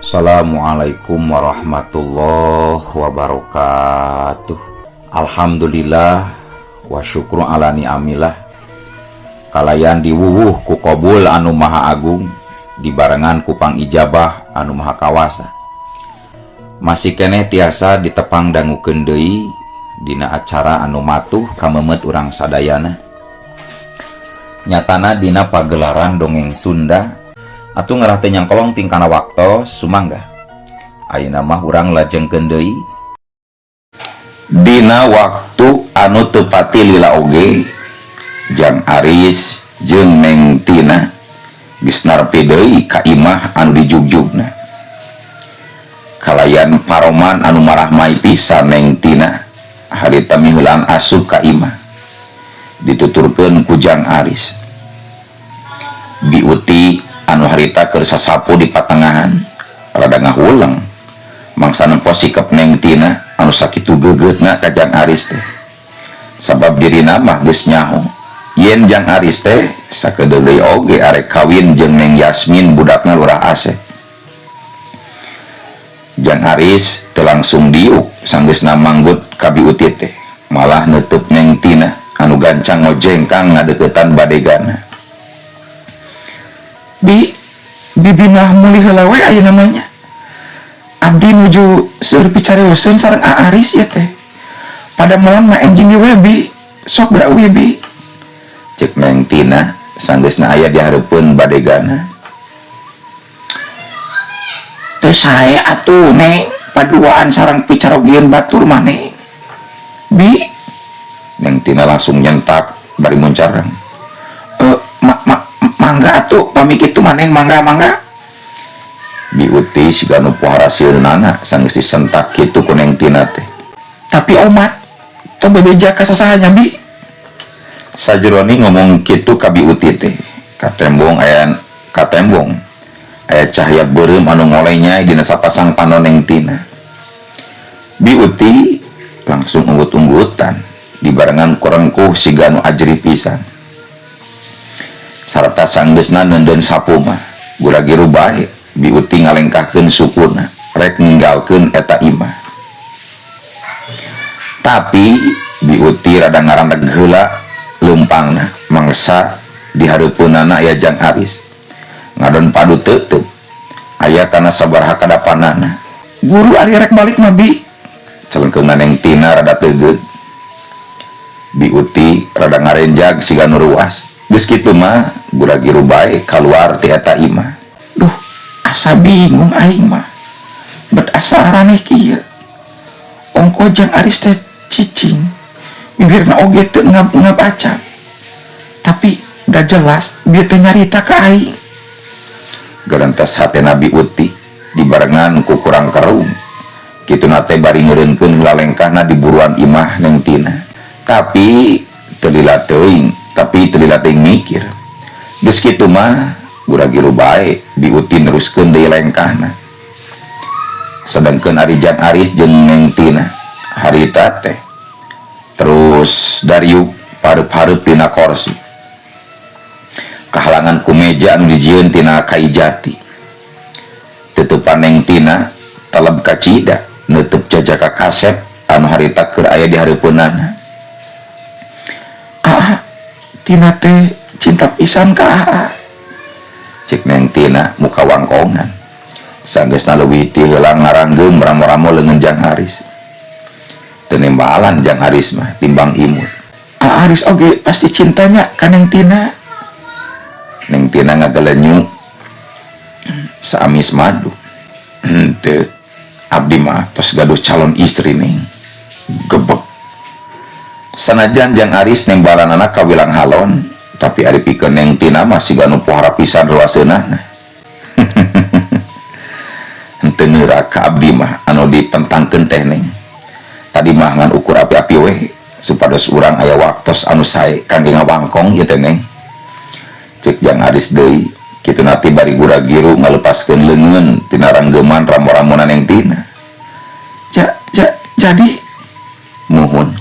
Assalamualaikum warahmatullahi wabarakatuh. Alhamdulillah wa syukru ala ni'amillah. Kalayan diwuwuh ku qabul anu maha agung, dibarengan ku pangijabah anu maha kawasa. Masih keneh tiasa ditepang dangukeun deui dina acara anu matuh kamemet urang sadayana. Nyatana dina pagelaran dongeng Sunda. Atuh ngarah teu nyangkolong tingkana waktos, sumangga. Ayeuna mah urang lajengkeun deui dina waktu anu teu pati lila oge, Jang Aris jeung Neng Tina geus narpi deui ka imah anu dijugjugna. Kalayan paroman anu marahmai pisan Neng Tina harita miheulaan asup ka imah, dituturkeun ku Jang Aris. Biuti anu harita keur sasapu di patengahan rada ngahuleng mangsa nempo sikep Neng Tina anu sakitu geugeutna ka Jang Aris teh, sabab dirina mah geus nyaho yen Jang Aris teh sakedeung deui oge arek kawin jeung Neng Yasmin, budakna Lurah Asep. Jang Aris teu langsung diuk sanggeusna manggut ka Biuti teh, malah neuteub Neng Tina anu gancang ngojengkang ngadeuketan badegana. Bi, bibi mah mulih heula we ayeuna mah nya. Abdi nuju seueur picarioseun sareng A Aris ieu teh. Pada malam mah enjing we, Bi. Sok geura we, Bi. Cek Neng Tina sanggeusna aya di hareupeun badegana. Teu sae atuh, Neng, paduaan sareng picarogieun batur mah, Neng. Bi, Neng Tina langsung nyentak bari muncarang. Eh, ma, ma, mangga atuh pami kitu mah, Neng, mangga mangga. Biuti siga nu pohara sieunana sanggeus disentak kitu ku Neng Tina teh. Tapi omat tong bebeja ka sasaha nya, Bi. Sajeroni ngomong kitu ka Biuti teh, katembong aya cahaya beureum anu ngolenya dina sapasang panon Neng Tina. Biuti langsung unggut-unggutan dibarengan ku rengkuh siga nu ajrih pisan. Sarta sanggeusna neundeun sapu mah gura-giru bae Biuti ngalengkahkeun sukuna rek ninggalkeun eta imah. Tapi Biuti rada ngaraneg heula leumpangna mangsa di hareupeunana aya Jang Aris ngadon padu teuteuk aya kana sabaraha kadapanana. Guru ari rek balik mah, Bi. Celengkeungna Neng Tina rada teugeut. Biuti rada ngarenjag siga nu ruas. Geus kitu mah gura-giru bae kaluar ti eta imah. Duh, asa bingung aing mah. Bet asa araneh kieu. Ongko Jang Aris teh cicing. Bibirna oge teu ngap-ngap acan. Tapi gak jelas bieu teh nyarita ka aing. Garantas hatena Biuti dibarengan ku kurang kerung. Kituna teh bari ngeureunkeun heula lengkahna di buruan imah Neng Tina. Tapi teu lila teuing mikir. Geus kitu mah gura-giru bae Biuti neruskeun deui lengkahna. Sedangkeun ari Jang Aris jeung Neng Tina harita teh terus dariuk pareup-hareup dina korsi. Kahalangan ku meja anu dijieun tina kai jati. Tutupan Neng Tina teleb kacida nutup jajaka kasep anu harita keur aya di hareupeunana. Ah, Tina teh cinta pisan ka Aa. Cek Neng Tina muka wangkongan. Sanggeusna leuwih ti heula ngaranggem ramo-ramo leungeun Jang Aris. Teu nembalan Jang Aris mah timbang imut. A Aris oge pasti cintanya ka Neng Tina. Neng Tina ngagelenyu saamis madu. Henteu, abdi mah tos gaduh calon istri, Neng. Gebek. Sanajan Jang Aris nembalanana kawilang halon, tapi ari pikeun Neng Tina mah siga nu pohara pisan ruaseunana. Henteu neurak ka abdi mah anu dipentangkeun teh, Neng. Tadi mah ngan ukur api-api we supados urang aya waktos anu sae kangge ngawangkong ieu teh, Neng. Cek Jang Aris deui, kitu nati bari gura-giru ngalepaskeun leungeun tina ranggeman ramo-ramona Neng Tina. Ja, ja, jadi Muhun.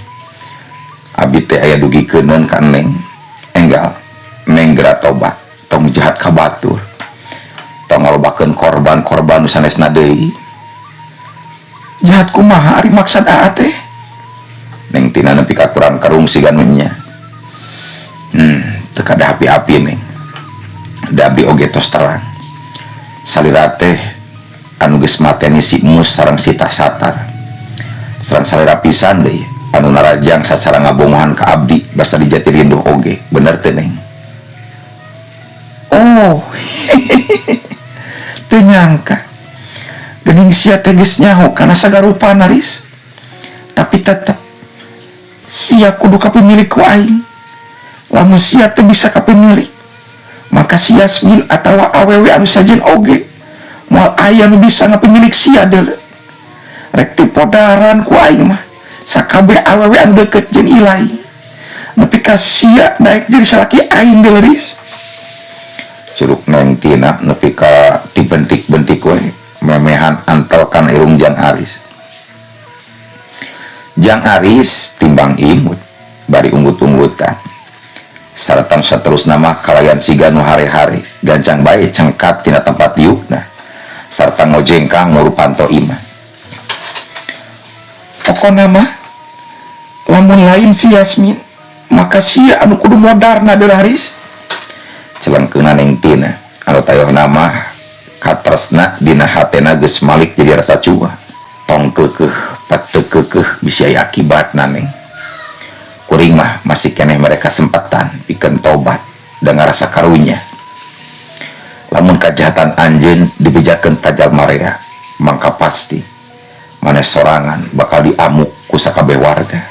Abi teh aya dugikeunneun ka Neng. Enggal, Neng geura tobat, tong jahat ka batur. Tong ngalobakeun korban-korban nu sanesna deui. Jahat kumaha ari maksad aa teh? Neng Tina nepi ka kurang kerung siga nu nya. Teu kada api-api, Neng. Da abdi oge tos terang. Salira teh anu geus mateni si Mus sareng si Satar. Sareng salira pisan deui anu narajang sacara ngabongohan ka abdi basa di Jati Rinduh oge. Bener teu, Neng? Oh, teu nyangka. Geuning sia teh geus nyaho kana sagarupana, Ris. Tapi tetep sia kudu kapimilik ku aing. Lamun sia teu bisa kapimilik, maka si Yasmin atawa awewe anu sajen oge moal aya nu bisa ngapimilik sia deuleu. Rek dipodaran ku aing mah sakabeh awewe anu deukeut jeung Ilai. Nepi ka sia daek jadi salaki aing deuleu, Ris. Curug Neng Tina nepi ka dibentik-bentik we memehan antel kana irung Jang Aris. Jang Aris timbang imut bari unggut-unggutan. Sarta saterusna mah kalayan siga nu hare-hare gancang bae cengkat tina tempat diukna sarta ngojengkang nu panto imah. Pokona mah lamun lain si Yasmin, maka sia anu kudu modarna deuleu, Haris. Celengkeuna Neng Tina anu tayohna mah katresna dina hatena geus malik jadi rasa cuah. Tong keukeuh pat teu keukeuh bisi aya akibatna, Neng. Kuring mah masih keneh mere kasempatan pikeun tobat da ngarasa karunya. Lamun kajahatan anjeun dibejakeun ka jalma rea, mangka pasti maneh sorangan bakal diamuk ku sakabeh warga.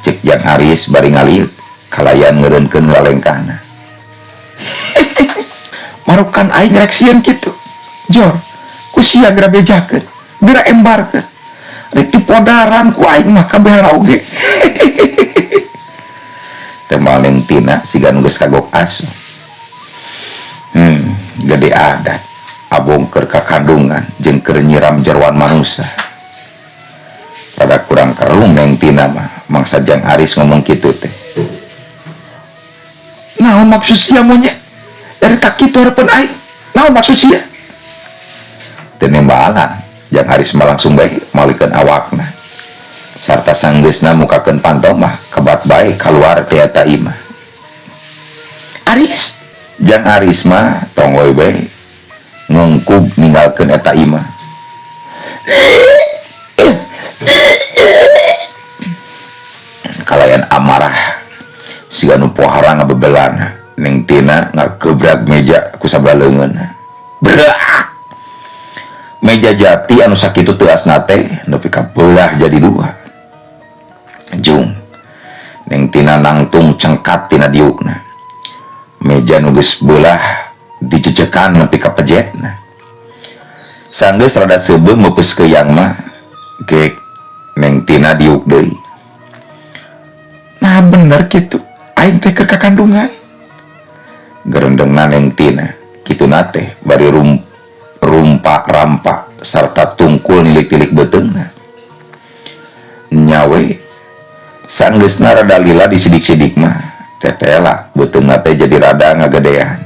Cek Jang Aris bari ngaliuk kalayan ngeureunkeun lalengkahna. Marukan aing rek sieun kitu. Jor, ku sia geura bejakeun, geura embarkeun. Rek dipodaran ku aing mah kabehana oge. Tembal Neng Tina siga nu geus kagok asu. Gede adat abong keur kakandungan jeung keur nyiram jeroan manusa. Rada kurang kerung Neng Tina mah mangsa Jang Aris ngomong kitu teh. Naon maksud sia monyet? Dari tak kitu hareupeun aing. Naon maksud sia? Teu nembalan, Jang Aris mah langsung bae malikeun awakna. Sarta sanggeusna mukakeun panto mah kebat bae kaluar ti eta imah. Aris, Jang Aris mah tonggoy bae ngungkub ninggalkeun eta imah. Kalayan amarah siga nu pohara ngabebelana, Neng Tina ngagebrak meja ku sabelah leungeunna. Brak! Meja jati anu sakitu teuasna teh nepi ka beulah jadi dua. Jung, Neng Tina nangtung cengkat tina diukna. Meja nu geus beulah dijejekan nepi ka pejetna. Sanggeus rada seubeuh meupeus keuyang mah, gek Neng Tina diuk deui. Nah bener kitu, aing teh keur kakandungan. Gerendengna Neng Tina, kituna teh bari rumpa rampa sarta tungkul nilik-tilik beuteungna. Nyawe sanggeusna rada lila disidik-sidik mah, tetela beuteungna teh jadi rada ngagedean.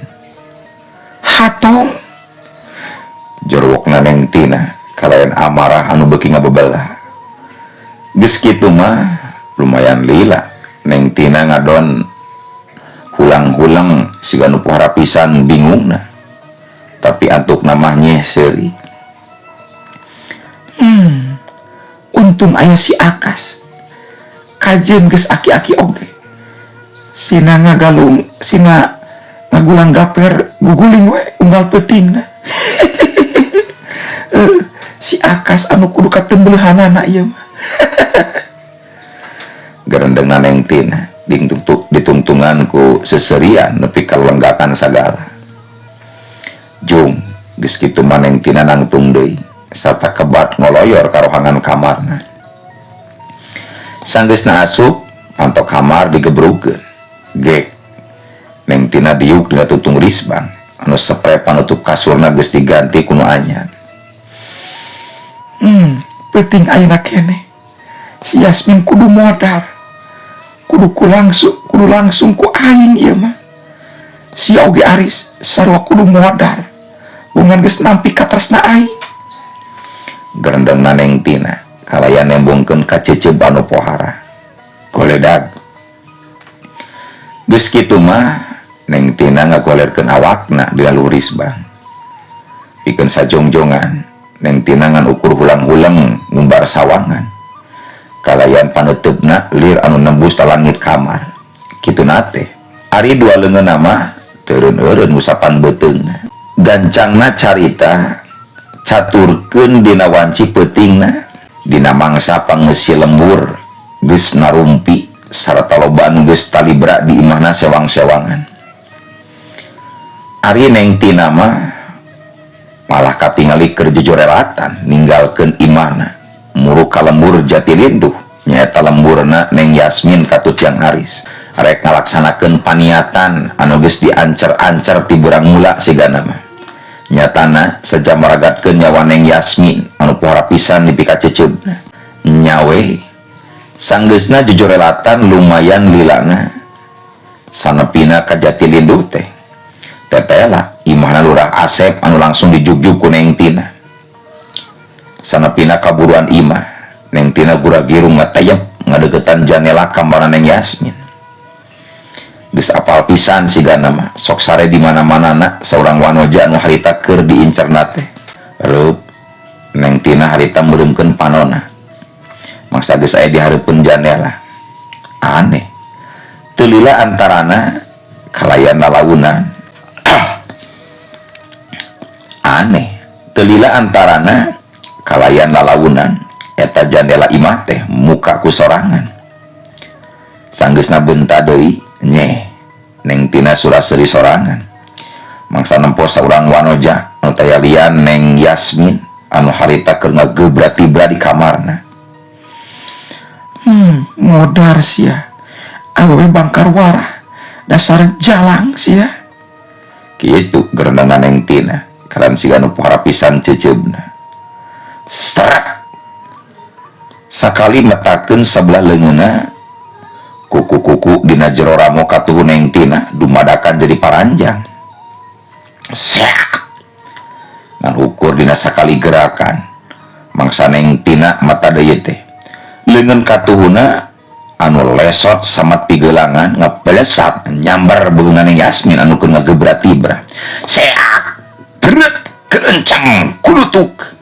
Hatong jorwokna Neng Tina kalayan amarah anu beuki ngabebelah. Geus kitu mah lumayan lila Neng Tina ngadon hulang-hulang siga nu pohara pisan bingungna. Tapi antukna mah nyeh seuri. Untung aya si Akas. Kajeun geus aki-aki oge. Sina ngagalung, sina ngagulang gaper guguling we unggal peutingna. Si Akas anu kudu katembeuhanana ieu mah. Gerendengna Neng Tina ditungtungan ku seserian nepi ka lenggakan sagala. Jung, geus kitu mah Neng Tina nangtung deui sarta kebat ngoloyor ka rohangan kamarna. Sanggeusna asup, panto kamar digebrukeun. Gek, Neng Tina diuk dina tutung risbang anu sepre panutup kasurna geus diganti ku nu anyar. Peuting ayeuna keneh. Si Yasmin kudu modar. Kudu langsung ku aing ieu mah. Si oge Aris sarua kudu modar. Bungan geus nampi katresna aing. Gerendengna Neng Tina kalayan nembongkeun ka ceceub anu pohara. Goledag. Geus kitu mah Neng Tina ngagolerkeun awakna di luhur risbang. Pikeun sajongjongan, Neng Tina ngan ukur hulang-huleng ngumbar sawangan. Kalayan paneuteup lir anu nembus langit kamar. Kituna teh. Ari dua leungeunna mah teu eureun-eureun ngusapan beuteungna. Gancangna carita caturkeun dina wanci peutingna, dina mangsa pangeusi lembur geus narumpi sarta loba anu geus talibra di imahna sewang-sewangan. Ari Neng Tina mah malah katingali keur jejorelatan ninggalkeun imahna muruk ka lembur Jatilinduh, nyaeta lemburna Neng Yasmin katut Jang Aris, rek ngalaksanakeun paniatan anu geus diancer-ancer ti burang mula. Sigana mah nyatana saja maragatkeun nyawa Neng Yasmin anu pohara pisan dipikaceceubna. Nya we, sanggeusna jejorelatan lumayan lilana sanepina ka Jatilinduh teh, tetela imahna Lurah Asep anu langsung dijugjug ku Neng Tina. Sanepina kaburuan imah, Neng Tina gura-girung ngatayep ngadeukeutan janela kamarna Neng Yasmin. Geus apal pisan sigana mah, sok sare di mana-mana na saurang wanoja anu harita keur diincerna teh. Reup Neng Tina harita meureumkeun panona mangsa geus aya di hareupeun janela. Aneh, teu lila antarana kalayan lalaunan. Aneh, teu lila antarana kalayan lalaunan eta jandela imah teh muka ku sorangan. Sanggeusna beunta deui, nyeh, Neng Tina sura-seuri sorangan mangsa nempo saurang wanoja anu taya lian Neng Yasmin anu harita keur ngagebra-tibra di kamarna. Modar sia. Awewe bangkar warah. Dasar jalang sia. Kitu gerendengan Neng Tina kalayan siga nu pohara pisan ceceubna. Strak sakali metakeun sabelah leungeunna, kuku-kuku dina jero ramo katuhu Neng Tina dumadakan jadi paranjang. Sek ngan ukur dina sakali gerakan mangsa Neng Tina mata deui teh, leungeun katuhuna anu lesot samat pigelangan ngepelesak nyambar beungeunna Neng Yasmin anu keur ngagebra-tibra. Seak bret kencang kulutuk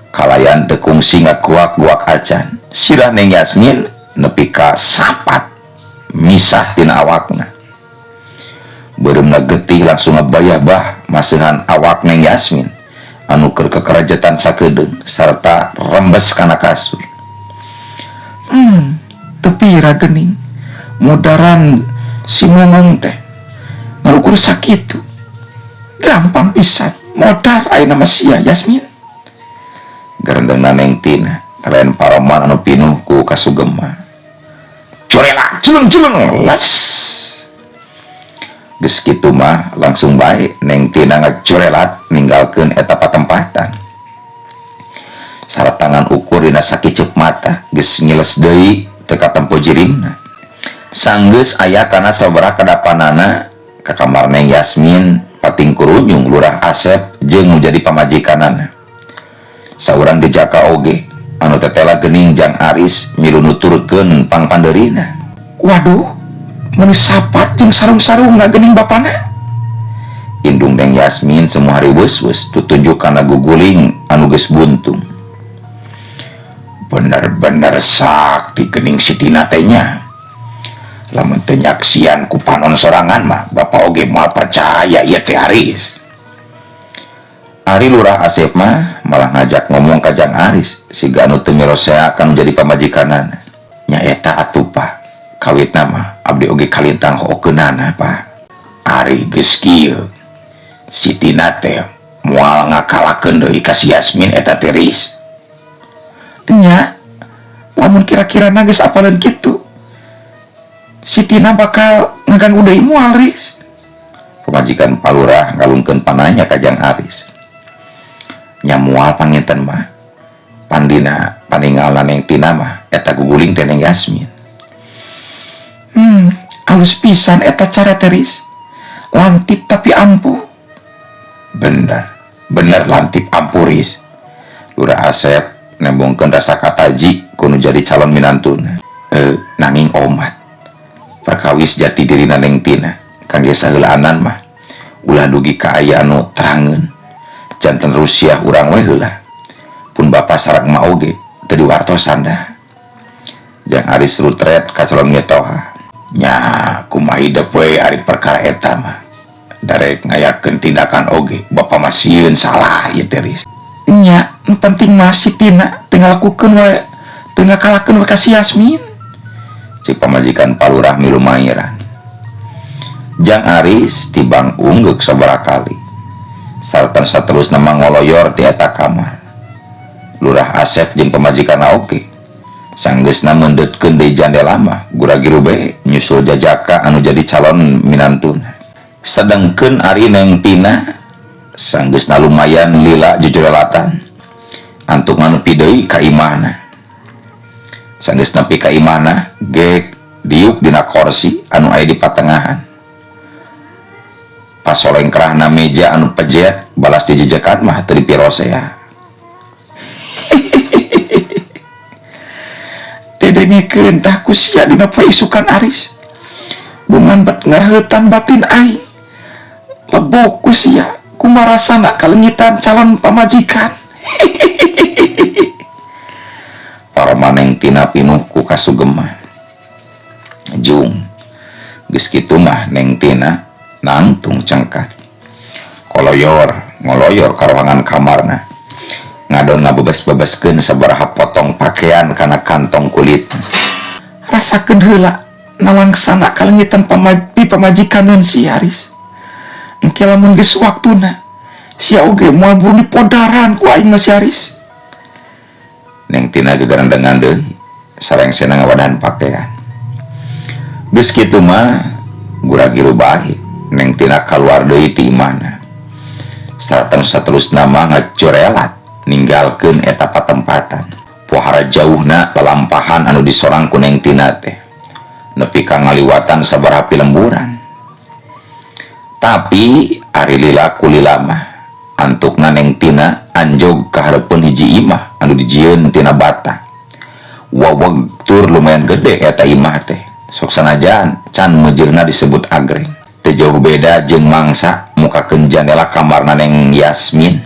kalayan teu kungsi ngaguak-guak acan, sirah Neng Yasmin nepi ka sapat misah tina awakna. Beureumna getih langsung ngabayah-bah maseuhan awak Neng Yasmin anu keur kekerajetan sakedeung sarta rembes kana kasur. Teu pira geuning. Modaran si Momong teh. Ngarukur sakitu. Gampang pisan. Modar ayeuna mah sia, Yasmin. Gerendengna Neng Tina kalayan paroman anu pinuh ku kasugema. Curela culeng-culeng les. Geus kitu mah langsung bae Neng Tina ngacurelat ninggalkeun eta patempatan. Sarta ngan ukur dina sakiceup mata geus ngiles deui teu katempo jirimna. Sanggeus aya kana sabaraha kadapanana ka kamar Neng Yasmin pating kurunyung Lurah Asep jeung nu jadi pamajikanana. Saurang jejaka oge anu tetela geuning Jang Aris milu nuturkeun pangpandeurina. Waduh, meuni sapat jeung sarung-sarungna geuning bapana. Indung Neng Yasmin semua hari weus-weus tutunjuk kana guguling anu geus buntung. Bener-bener sakti geuning si Tina teh nya. Lamun teu nyaksian ku panon sorangan mah bapak oge moal percaya ieu teh, Aris. Ari Lurah Asep mah malah ngajak ngomong ka Jang Aris siga anu teu mirosea kanu jadi pamajikanana. Nya eta atuh, Pak, kawitna mah abdi oge kalintang hookeunana, Pak. Ari geus kieu, si Tina teh moal ngakalakeun deui ka si Yasmin eta teh, Riz. Nya, lamun kira-kira geus apaleun kitu, si Tina bakal ngaganggu deui moal, Riz? Pamajikan Palurah ngalungkeun pananya ka Jang Aris. Nya moal panginten mah. Pandina paningalna Neng Tina mah eta guguling teh Neng Yasmin. Halus pisan eta cara teh, Riz. Lantip tapi ampuh. Bener bener lantip ampuris. Lurah Asep nembongkeun rasa kataji ku nu jadi calon minantuna. Nanging omat perkawis jati dirina Neng Tina kangge saheulaanan mah ulah dugi ka aya anu terangeun, janten rusiah urang we heula. Pun bapa sareng emak oge teu diwartosan dah. Jang Aris rutret ka calon mitoha. Nya kumaha hidep we ari perkara eta mah, darek ngayakeun tindakan oge bapa mah sieun salah ieu teh, Ris. Nya, nu penting mah si Tina teu ngalakukeun we, teu ngakalakeun we ka si Yasmin. Cik pamajikan palurah milu mairan. Jang Aris tibang unggek sabaraha kali sarta saterusna ngoloyor ti eta kamar. Lurah Asep jeung pamajikan oge sanggeusna meundeutkeun deui jandela mah gura-giru bae nyusul jajaka anu jadi calon minantuna. Sedengkeun ari Neng Tina sanggeusna lumayan lila jujurelatan, antuk nepi deui ka imahna. Sanggeus nepi ka imahna, gek diuk dina korsi anu aya di patengahan. Pasolengkrahna meja anu pejet balas dijejekan mah teu dipirosea. Dedengekeun tah ku sia dina poe isukan, Aris. Bungan bet ngaraheutan batin aing. Lebok ku sia kumarasana kalengitan calon pamajikan. Paroma Neng Tina pinuh ku kasugemah. Jung geus kitu mah Neng Tina nangtung cengkat. Koloyor ngoloyor ka ruangan kamarna. Ngadon ngabebes-bebeskeun sabaraha potong pakaian kana kantong kulit. Rasakeun heula nalangsana kalengitan pamajikaneun si Aris. Engke lamun geus waktuna sia oge moal buru dipodaran ku aing mah si Aris. Neng Tina gegerendengan deui sarengsena ngawadahan pakaian. Geus kitu mah gura-giru bae Neng Tina kaluar deui ti imahna. Sarta saterusna mah ngacorelat ninggalkeun eta patempatan. Pohara jauhna lalampahan anu disorang ku Neng Tina teh nepi ka ngaliwatan sabaraha pilemburan. Tapi ari lila ku lila mah antukna Neng Tina anjog ka hareupeun hiji imah anu dijieun tina bata. Waweg tur lumayan gede eta imah teh. Sok sanajan can meujeuhna disebut agreng. Teu jauh beda jeung mangsa mukakeun jandela kamarna Neng Yasmin.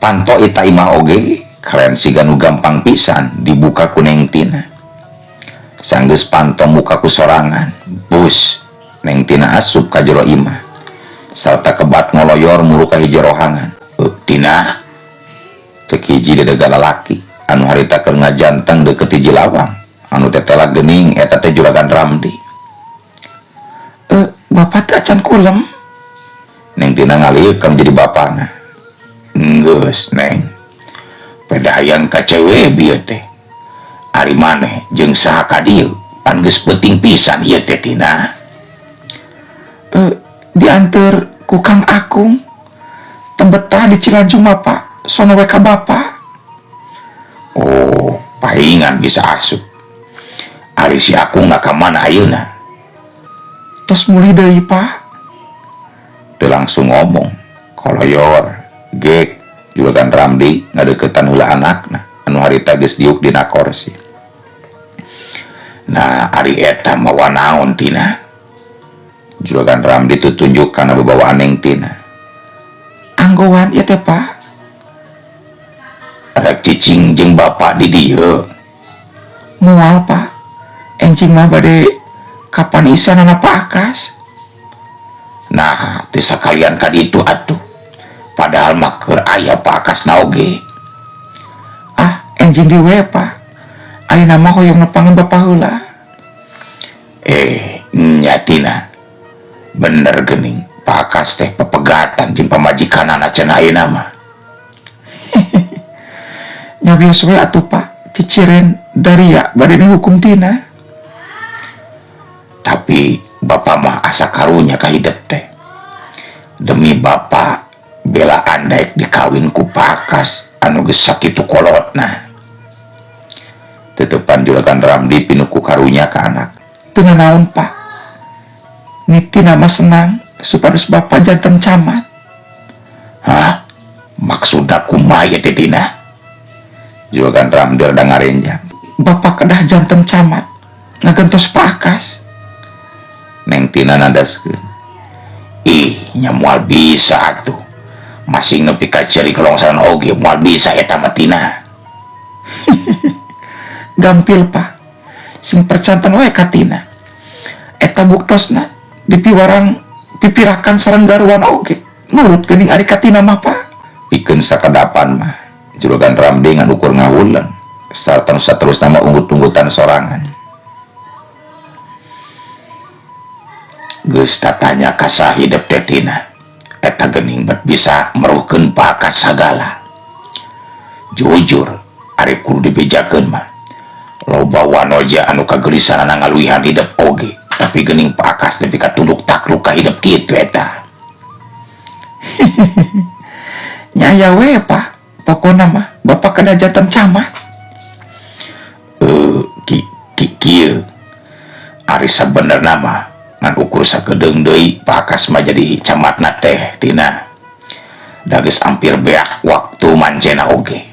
Panto eta imah oge keren siga nu gampang pisan dibuka ku Neng Tina. Sanggeus panto muka ku sorangan, bus Neng Tina asup ka jero imah. Sarta kebat ngoloyor muru ka hiji rohangan. Tina, cek hiji dedega lalaki anu harita keur ngajanteng deukeut hiji lawang anu tetela geuning eta teh Juragan Ramdi. Bapak teh acan kulem. Neng Tina ngaliuk ka jadi bapana. Geus, Neng. Peda hayang ka cewe bieu teh. Ari maneh jeung saha ka dieu? Pan geus peuting pisan ieu teh, Tina. Dianteur ku Kang Akung. Tembetah di Cilajung mah, Pak. Sono we ka bapa. Oh, pahingan bisa asup. Ari si Akung na ka mana ayeuna? Tos mulih deui, Pak. Teu langsung ngomong. Koloyor, gek, Juragan Ramdi ngadeukeutan heula anakna anu harita geus diuk dina korsi. Nah, ari eta mawa naon, Tina? Juragan Ramdi tutunjuk kana babawaan Neng Tina. Anggoan ieu teh, Pak. Rek cicing jeung bapak di dieu? Moal, Pak. Enjing mah bade kapan isanana Pak Akas. Nah, teu sakalian ka ditu atuh. Padahal mah keur aya Pak Akas na oge. Ah, enjing di we, Pak. Ayeuna mah hoyong nepangan bapak heula. Nya Tina. Bener geuning, Pak Akas teh pepegatan jeung pamajikanana cenah ayeuna mah. Nya bios we atuh, Pak. Ciciren daria bade dihukum Tina. Tapi bapak mah asa karunya ka hidep teh. Demi bapak belaan daek dikawin ku Pak Akas anu geus sakitu kolotna. Tetepan Juragan Ramdi pinuh ku karunya ka anak. Teu nanaon, Pak. Ni Tina mah senang supados bapak janten camat. Hah, maksudna kumaha ieu teh, Tina? Juragan Ramdi rada ngarenjang. Bapak kedah janten camat ngagentos Pak Akas. Neng Tina nandaskeun, "Ih nya, moal bisa atuh, masing nepi ka ceurik longsoran oge moal bisa eta mah, Tina." Gampil, Pak, sing percanten wae ka Tina. Eta buktosna dipiwarang pipirakan sareng garwan oge nurut geuning ari ka Tina mah, Pak. Pikeun sakedapan mah Juragan Ramdi ngan ukur ngawulen sarta nu saterusna mah unggut-unggutan sorangan. Geus tatanya ka saha hidep teh, Tina? Eta geuning bet bisa meruhkeun Pak Akas sagala. Jujur, ari kudu dibejakeun mah loba wanoja anu kagelisahan ngaluwihan hidep oge, tapi geuning Pak Akas nepi ka tunduk takluk ka hidep kitu eta. Nya aya we, Pak, pokona mah Bapak kedah janten camat. Eh, ki ki kieu, ari sabenerna mah ngan ukur sakedeung deui Pak Akas mah jadi camatna teh, Tina. Da geus hampir beak waktu mancena oge.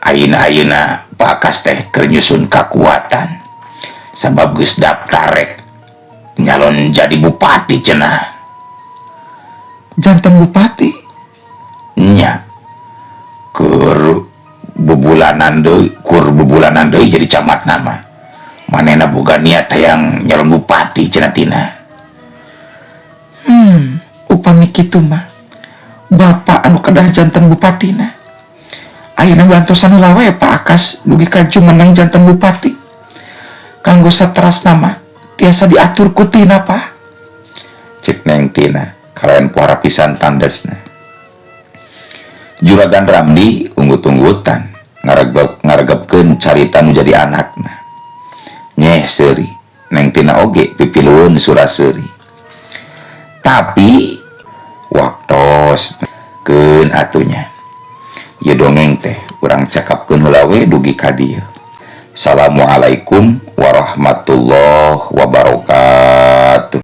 Ayeuna ayeuna Pak Akas teh keur nyusun kakuatan sabab geus daftar rek nyalon jadi bupati cenah. Janten bupati? Nya, keur bubulanan deui, kur bubulanan deui jadi camat nama manehna boga niat hayang nyalon bupati cenah, Tina. Upami kitu mah Bapak anu kedah janten bupatina. Ayeuna bantosan heula we Pak Akas dugi ka jumeneng janten bupati. Kanggo saterasna mah tiasa diatur ku Tina, Pak. Cek Neng Tina kalayan puara pisan tandesna. Juragan Ramdi unggut-unggutan ngaregep ngaregepkeun carita nu jadi anakna. Nyeh, seuri Neng Tina oge pipilueun sura seuri. Tapi waktos keun atunya ieu dongeng teh urang cakapkeun heula we dugi ka dieu. Assalamualaikum warahmatullahi wabarakatuh.